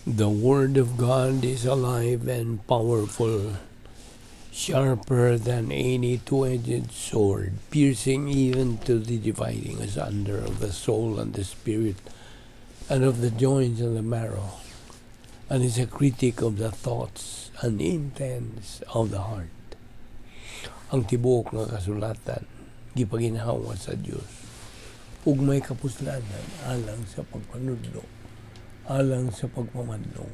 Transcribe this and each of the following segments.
The Word of God is alive and powerful, sharper than any two-edged sword, piercing even to the dividing asunder of the soul and the spirit, and of the joints and the marrow, and is a critic of the thoughts and intents of the heart. Ang tibuok nga kasulatan, gipaginhawa sa Dios ug may kapuslanan alang sa pagpanudlo, alang sa pagpamadlong,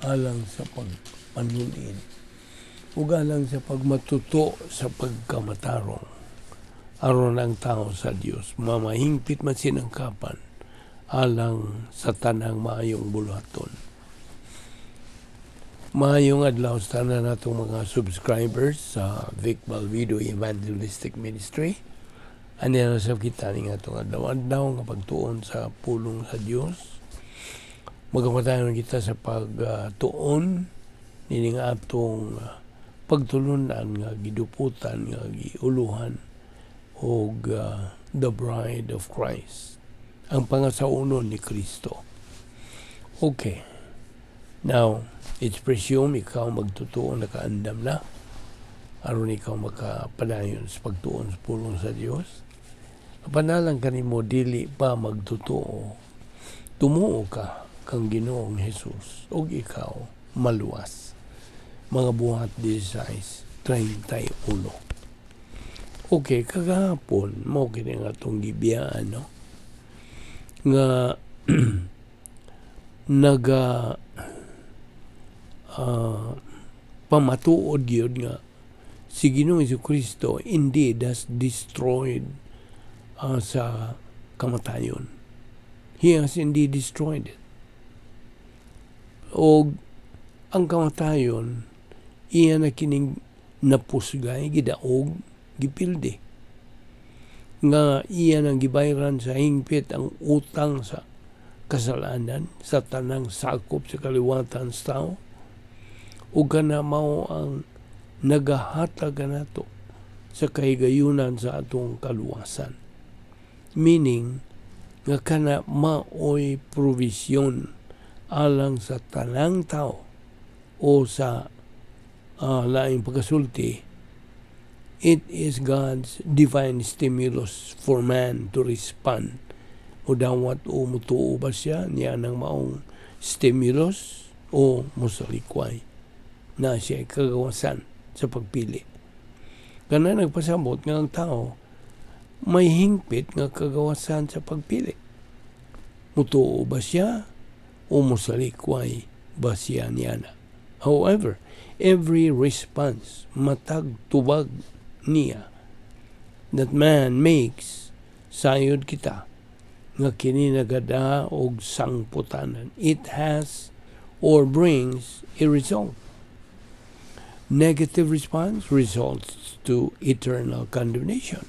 alang sa pagpanulid, ug alang sa pagmatuto sa pagkamatarong, aron ang tao sa Dios mamahingpit masinangkapan alang sa tanang maayong buluhaton. Maayong adlaw sa tanan natong mga subscribers sa Vic Balvido Evangelistic Ministry. Ania na sa kita ni nga atong adlaw-adlaw nga pagtuon sa pulong sa Dios. Magapadayon kita sa pagtuon nining atong pagtulunan nga giduputan, nga giuluhan og The Bride of Christ, ang pangasawon ni Kristo. Okay. Now, it's presumed ikaw magtutuo nakaandam na aron ikaw makapadayon sa pagtuon sa pulong sa Dios. Panalang kanimo dili pa magtutuo, tumuo ka kang Ginoong Jesus ug ikaw maluwas. Mga Buhat 16:31. Okay, kagahapon mao kini nga atong gibiyaan, no? Nga naga pamatuod gyud nga si Ginoong Kristo indeed has destroyed sa kamatayon. He has indeed destroyed it. Og ang kamatayon iya na kining napusgay, gidaog, gipildi. Nga iya nang gibayran sa hingpit ang utang sa kasalanan sa tanang sakop sa kaliwatan sa tao. Ug kana mao ang nagahatag kanato sa kahigayunan sa atong kaluwasan. Meaning, nga kana maoy provision alang sa tanang tao o sa laing pagkasulti, it is God's divine stimulus for man to respond. Mudawat o mutuo ba siya niya ng maong stimulus o musalikway na siya kagawasan sa pagpili. Kana nagpasabot nga ang tao may hingpit nga kagawasan sa pagpili. Mutuo ba siya o mosalikway ba siya niana? However, every response, matag tubag niya that man makes, sayod kita nga kini nagada og sangputanan. It has or brings a result. Negative response results to eternal condemnation,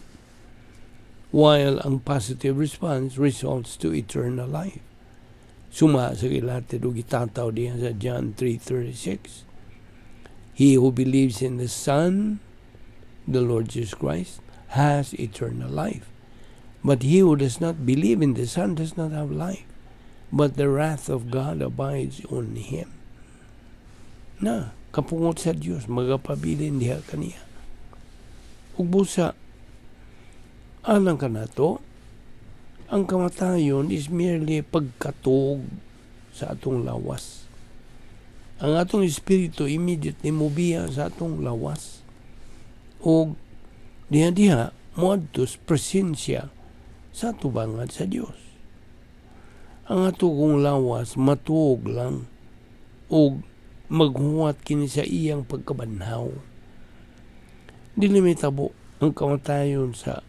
while ang positive response results to eternal life. Suma sa gilatid og gitataw diyan sa John 3:36. He who believes in the Son, the Lord Jesus Christ, has eternal life. But he who does not believe in the Son does not have life, but the wrath of God abides on him. Na, kapungot sa Dios magapabilin diha kaniya. Ug busa, alang kanato, ang kamatayon is merely pagkatug sa atong lawas. Ang atong espiritu immediately mobiya sa atong lawas. O diha-diha moadto sa presensya sa tubangan sa Dios. Ang atong lawas matuog lang og maghuwat kini sa iyang pagkabanhaw. Dili mahitabo ang kamatayon sa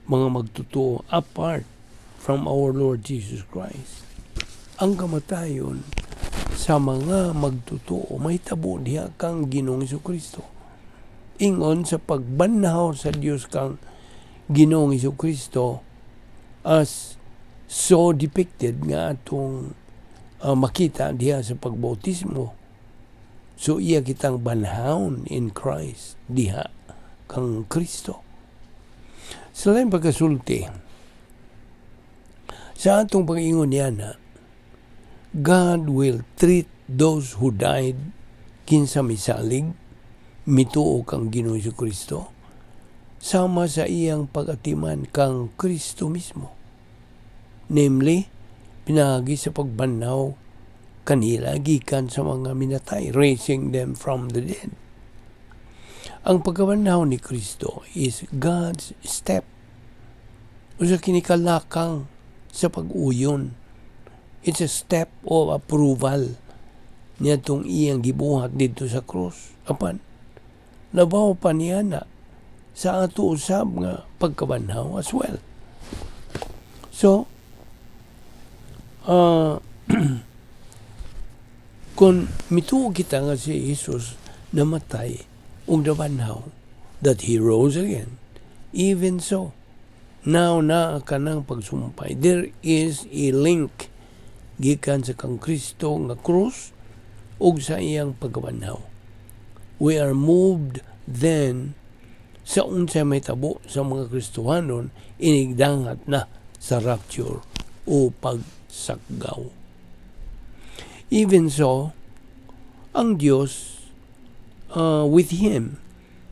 mga magtotoo apart from our Lord Jesus Christ. Ang kamatayon sa mga magtotoo mahitabo diha kang Ginoong Kristo. Ingon sa pagbanhaw sa Dios kang Ginoong Kristo as so depicted nga atong makita diha sa pagbautismo. So iya kitang banhawon in Christ diha kang Kristo. Sa laing pagkasulti, sa atong pag-ingon niya na, God will treat those who died kinsa misalig, mituo kang Ginoong Kristo, sama sa iyang pag-atiman kang Kristo mismo. Namely, pinaagi sa pagbanhaw kanila gikan sa mga minatay, raising them from the dead. Ang pagkabanhaw ni Kristo is God's step. Usa kini kalakang sa pag-uyon. It's a step of approval niya itong iyang gibuhat dito sa krus. Apan, labaw pa niya na sa ato usab nga pagkabanhaw as well. So, kung mituo kita nga si Jesus namatay ug nabanhaw, that He rose again, even so, now naa kanang pagsumpay. There is a link gikan sa kang Kristo nga krus ug sa iyang pagkabanhaw. We are moved then sa unsay mahitabo sa mga Kristohanon inigdangat na sa rapture o pagsakgaw. Even so, ang Dios with Him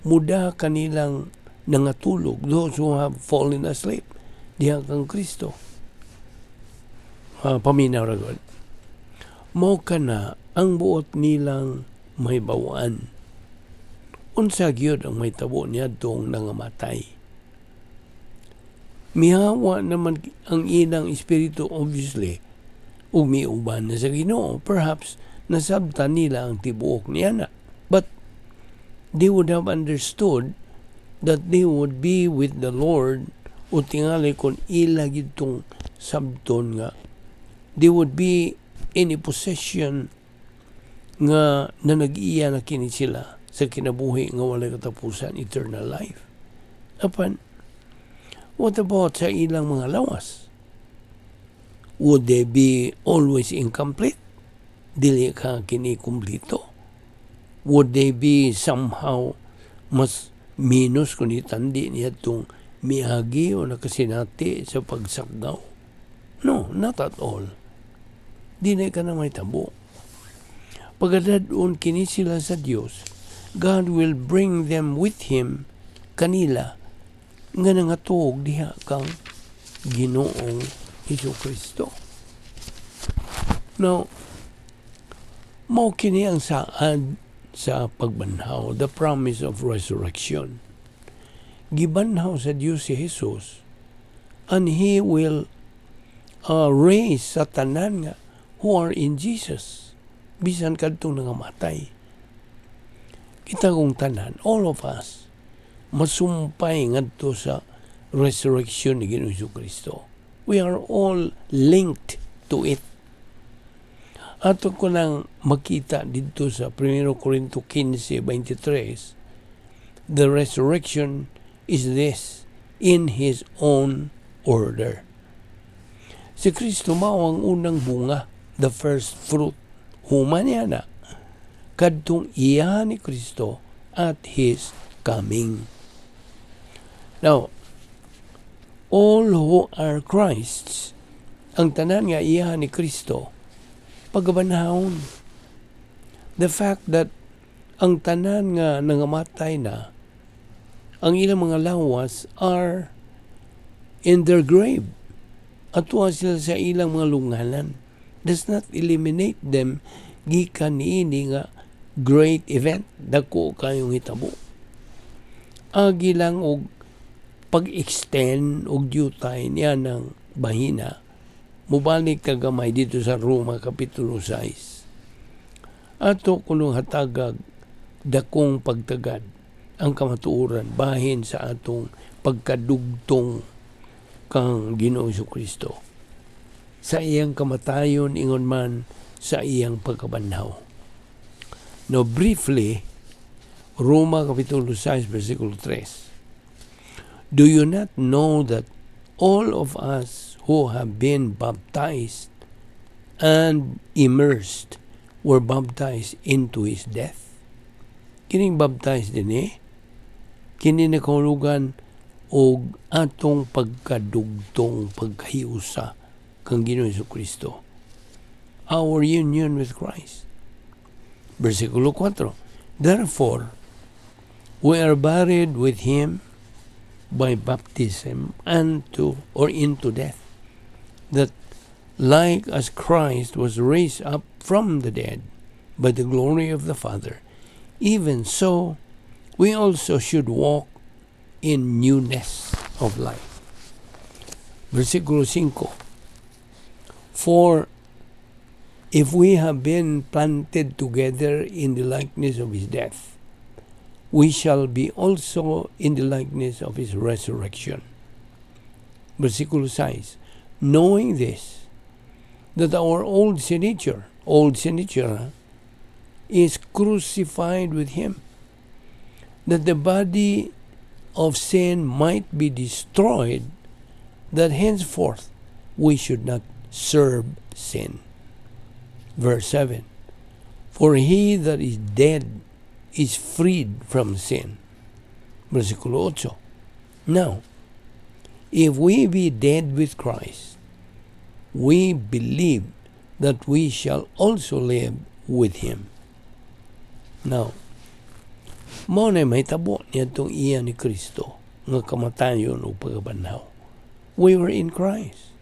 muda kanilang nangatulog, those who have fallen asleep diha kang Kristo. Paminaw ra gud. Mao kana ang buot nilang mahibaw-an. Unsa gyud ang mahitabo niadtong nangamatay? Mihawa naman ang ilang espiritu, obviously, ug miuban na sa Ginoo. Perhaps nasabtan nila ang tibuok niya na. But they would have understood that they would be with the Lord o tingali kung ila gitong sabton nga they would be in a possession nga na nag-iya na kini sila sa kinabuhi nga walay katapusan, eternal life. Apan, what about sa ilang mga lawas? Would they be always incomplete? Dili ka kini kumplito? Would they be somehow mas minus kung itandi niya itong miagi o nakasinati sa pagsakgaw? No, not at all. Di na ka na mahitabo. Pagkadadon kini sila sa Dios, God will bring them with Him kanila nga nangatuog diha kang Ginoong Hesus Kristo. Now, mao kini ang saad sa pagbanhaw, the promise of resurrection. Gibanhaw sa Dios si Jesus and He will raise sa tanan nga who are in Jesus bisan kadtong nangamatay. Kita kong tanan, all of us, masumpay ngadto sa resurrection ni Ginoong Kristo. We are all linked to it. Ato ko nang makita dito sa 1 Corinto 15:23, the resurrection is this in His own order. Si Kristo mao ang unang bunga, the first fruit. Human niya na kadtong iya ni Kristo at His coming. Now, all who are Christ's, ang tanan nga iya ni Kristo, pagabanhawon. The fact that ang tanan nga nangamatay na, ang ilang mga lawas are in their grave. Atua sila sa ilang mga lunganan. Does not eliminate them gikan niini nga great event, dako kayong hitabo. Agi lang og pag-extend og due time niya ng bahina, mubalik ka gamay dito sa Roma Kapitulo 6. Ato kunong hatagag dakong pagtagad ang kamatuoran bahin sa atong pagkadugtong kang Ginoong Kristo sa iyang kamatayon ingon man sa iyang pagkabanhaw. Now briefly, Roma Kapitulo 6 versikulo 3. Do you not know that all of us who have been baptized and immersed were baptized into His death? Kining baptized din eh, kini nakahulugan og atong pagkadugtong, pagkahiusa kang Ginoong Kristo. our union with Christ. Versikulo 4. Therefore, we are buried with Him by baptism unto or into death, that like as Christ was raised up from the dead by the glory of the Father, even so we also should walk in newness of life. Versikulo 5. For if we have been planted together in the likeness of His death, we shall be also in the likeness of His resurrection. Versikulo 6. Knowing this, that our old sin nature, is crucified with Him, that the body of sin might be destroyed, that henceforth we should not serve sin. Verse 7. For he that is dead is freed from sin. Versikulo 8. Now, if we be dead with Christ, we believe that we shall also live with Him. Now, mao na mahitabo niadtong iya ni Kristo nga kamatayon ug pagkabanhaw. We were in Christ.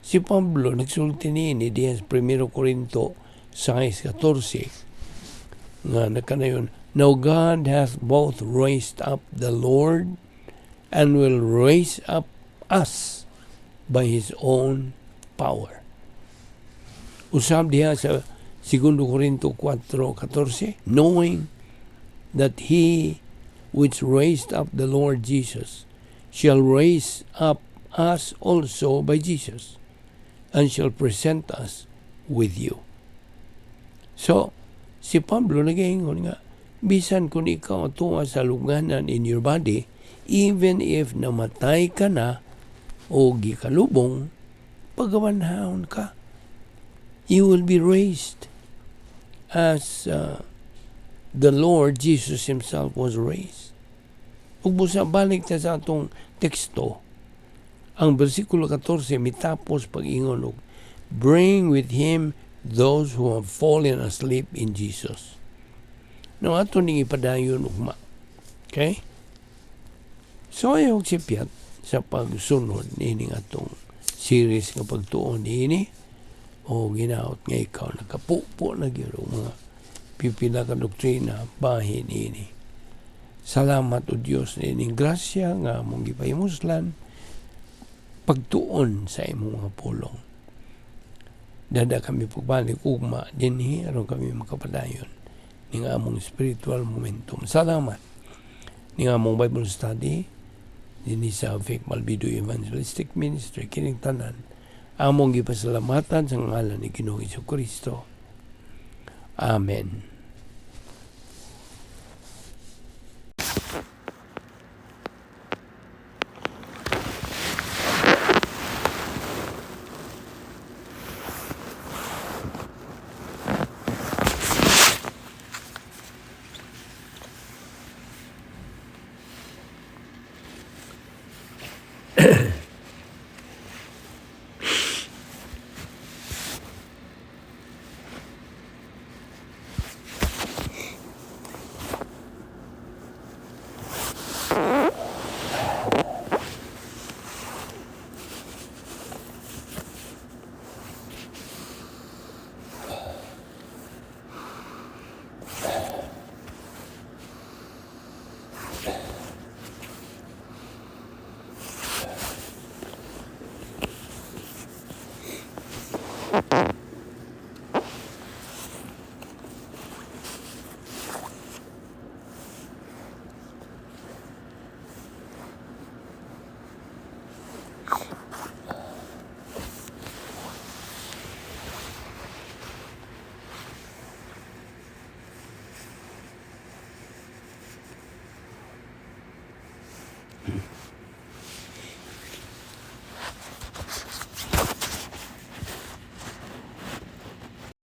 Si Pablo nagsulti niini diha sa 1 Corinto 6:14 nga nakanayon, "Now God hath both raised up the Lord and will raise up us by His own power." Usab diha sa 2 Corinto 4:14, "Knowing that He which raised up the Lord Jesus shall raise up us also by Jesus and shall present us with you." So, si Pablo nagaingon nga, bisan kung ikaw tuwa sa lubnganan in your body, even if namatay ka na o gikalubong, pagabanhawon ka. You will be raised as the Lord Jesus Himself was raised. Ug busa balik ta sa atong teksto, ang versikulo 14 mitapos pag-ingon og bring with Him those who have fallen asleep in Jesus. No, ato ning ipadayon ugma. Okay? So ayaw sipyat sa pagsunod niining atong series nga pagtuon niini o ginaot nga ikaw nakapupo na gyud og mga pipila ka doktrina bahin niini. Salamat o Dios niining grasya nga among gipahimuslan pagtuon sa imong mga pulong. Dada kami pagbalik ugma dinhi aron kami makapadayon ning among spiritual momentum. Salamat ning among Bible study dinhi sa Vic Malbido Evangelistic Ministry. Kining tanan among gipasalamatan sa ngalan ni Ginoong Kristo. Amen.